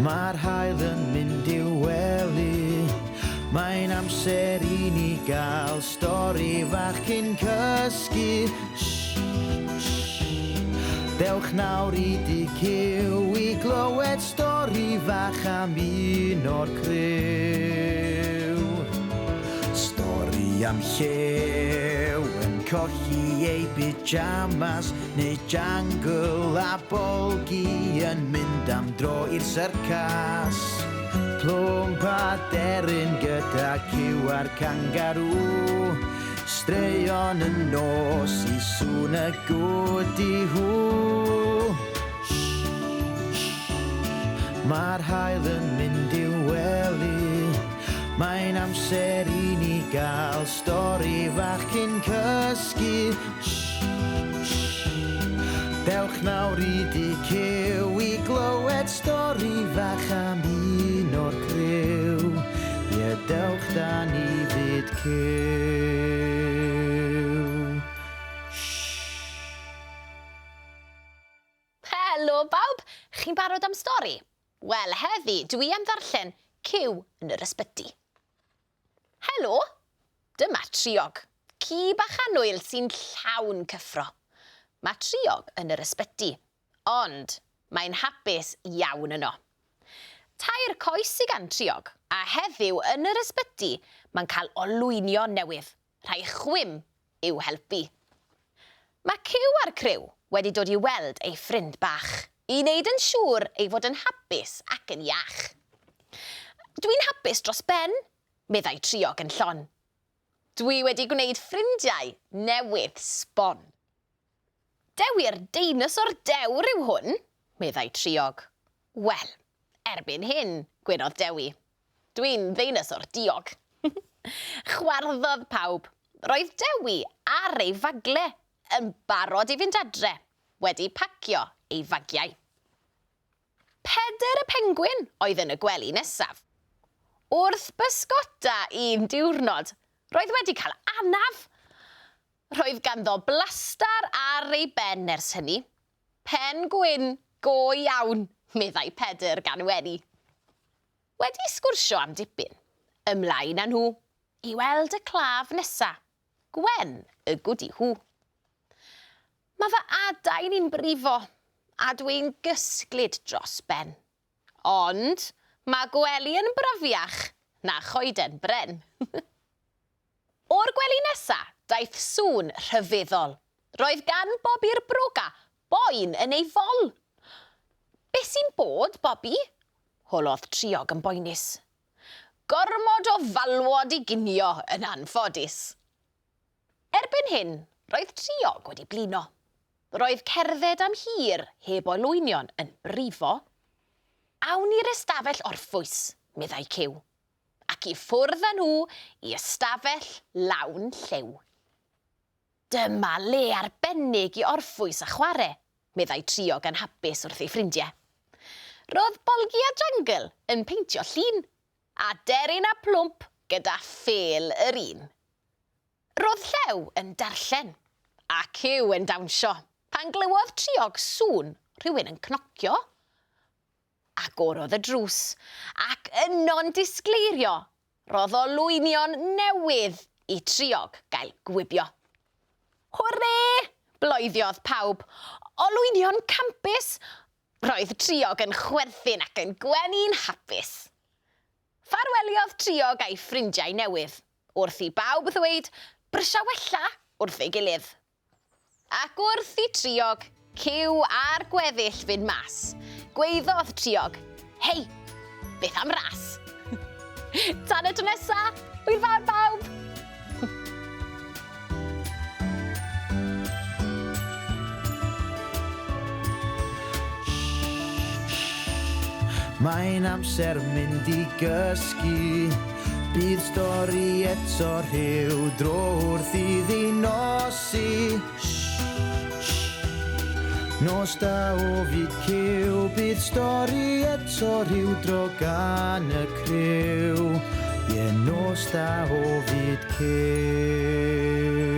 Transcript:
Mae'r haul yn mynd i'w wely. Mae'n amser i ni gael stori fach cyn cysgu. Shh, shh. Dewch nawr i dŷ Cyw i glywed stori fach am un o'r criw. Stori am llew yn colli ei pyjamas neu jangle a Bolgi yn mynd am dro i'r syrcas. Plwmp a deryn gyda cyw a'r cangarŵ. Straeon y nos i sŵn y gwdi hw. Mae'r haul yn mynd i'w wely. Mae'n amser i ni gael stori fach cyn cysgu. Dewch nawr i dŷ Cyw i glywed stori fach am un o'r criw. Ie, dewch da ni fyd Cyw. Helo bawb! Chi'n barod am stori? Wel, heddi dwi am ddarllen Cyw yn yr ysbyty. Helo! Dyma Triog, ci bach annwyl sy'n llawn cyffro. Mae Triog yn yr ysbyty, ond mae'n hapus iawn yno. Tair coes sy gan Triog, a heddiw yn yr ysbyty mae'n cael olwynion newydd, rhai chwim i'w helpu. Mae Cyw a'r criw wedi dod i weld ei ffrind bach, i wneud yn siŵr ei fod yn hapus ac yn iach. Dwi'n hapus dros ben, meddai Triog yn llon. Dwi wedi gwneud ffrindiau newydd sbon. Dewi'r deinosor dewr yw hwn, meddai Triog. Wel, erbyn hyn, gwenodd Dewi. Dwi'n ddeinosor diog. Chwarddodd pawb. Roedd Dewi ar ei fagle, yn barod i fynd adre, wedi pacio ei fagiau. Pedr y pengwin oedd yn y gwely nesaf. Wrth bysgota un diwrnod, roedd wedi cael anaf. Roedd ganddo blastar ar ei ben ers hynny. Pen gwyn go iawn, meddai Pedr gan wenu. Wedi sgwrsio am dipyn, ymlaen â nhw i weld y claf nesa, Gwen y gwdi hw. Mae fy adain i'n brifo, a dwi'n gysglyd dros ben. Ond mae gwely yn brafiach na choeden bren. O'r gwely nesa, daeth sŵn rhyfeddol. Roedd gan Bobi'r Broga boen yn ei fol. Be sy'n bod, Bobi? holodd Triog yn boenus. Gormod o falwod i ginio, yn anffodus. Erbyn hyn, roedd Triog wedi blino. Roedd cerdded am hir heb olwynion yn brifo. Awn i'r ystafell orffwys, meddai Cyw. Ac i ffwrdd â nhw i ystafell lawn lliw. Dyma le arbennig i orffwys a chware, meddai Triog yn hapus wrth ei ffrindiau. Roedd Bolgi a Jangle yn peintio llun, a Deryn a Plwmp gyda phêl yr un. Roedd Llew yn darllen, a Cyw yn dawnsio, pan glywodd Triog sŵn rhywun yn cnocio. Agorodd y drws, ac yno'n disgleirio, rodd olwynion newydd i Triog gael gwibio. Hwrê! bloeddiodd pawb. Olwynion campus! Roedd Triog yn chwerthin ac yn gwenu'n hapus. Ffarweliodd Triog a'i ffrindiau newydd, wrth i bawb ddweud brysia wella wrth ei gilydd. Ac wrth i Triog, Cyw a'r gweddill fynd mas, gwaeddodd Triog, Hei, beth am ras? Tan y tro nesa, hwyl fawr bawb! Mae'n amser mynd i gysgu. Bydd stori eto rhyw dro wrth iddi nosi. Nos da o fyd cyw, bydd stori eto rhyw dro gan y criw. Ie, nos da o fyd cyw.